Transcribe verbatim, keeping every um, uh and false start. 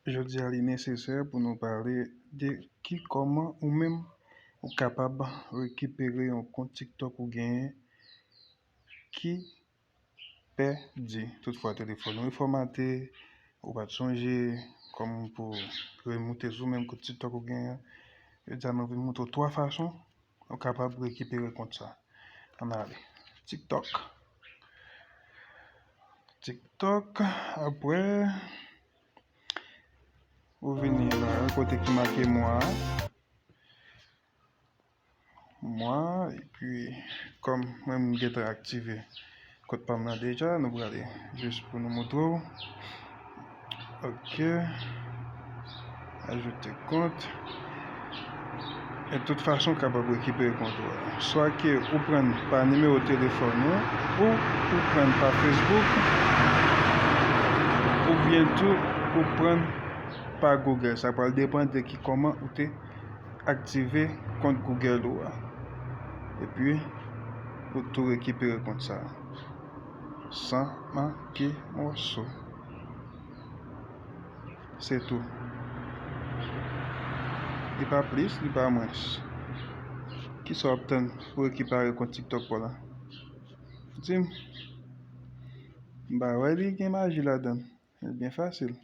Jodi a, li nesesè pou nou pale de ki, kòman ou menm ou kapab rekipere yon kont TikTok ou genyen ki pèdi. Toutfwa, telefòn ou fòmate, ou pa t sonje kòman pou remoute sou menm kont TikTok ou genyen. Jodi a, nou vin montre w twa fason ou kapab rekipere kont sa. Ann ale. TikTok. TikTok, apre, ou vini la, kote ki make mwa a. Mwa, epi, kòm mwen, m gentan aktive kont pa m nan deja, nou prale jis pou nou montre w. Ok. Ajoute kont. E tout fason, w kapab rekipere kont ou a. Swa ke ou pran pa nimewo telefòn ou, ou ou pran pa Facebook, oubyen tou ou pran pa Google. Sa pral depann de ki kòman ou te aktive kont Google ou a. Epi, ou tou rekipere kont sa a. San manke mòso. Se tou. Li pa plis, li pa mwens. Kisa w ap tann pou rekipere kont TikTok pa w la? Di m. M pa wè li gen maji ladan l. Li byen fasil.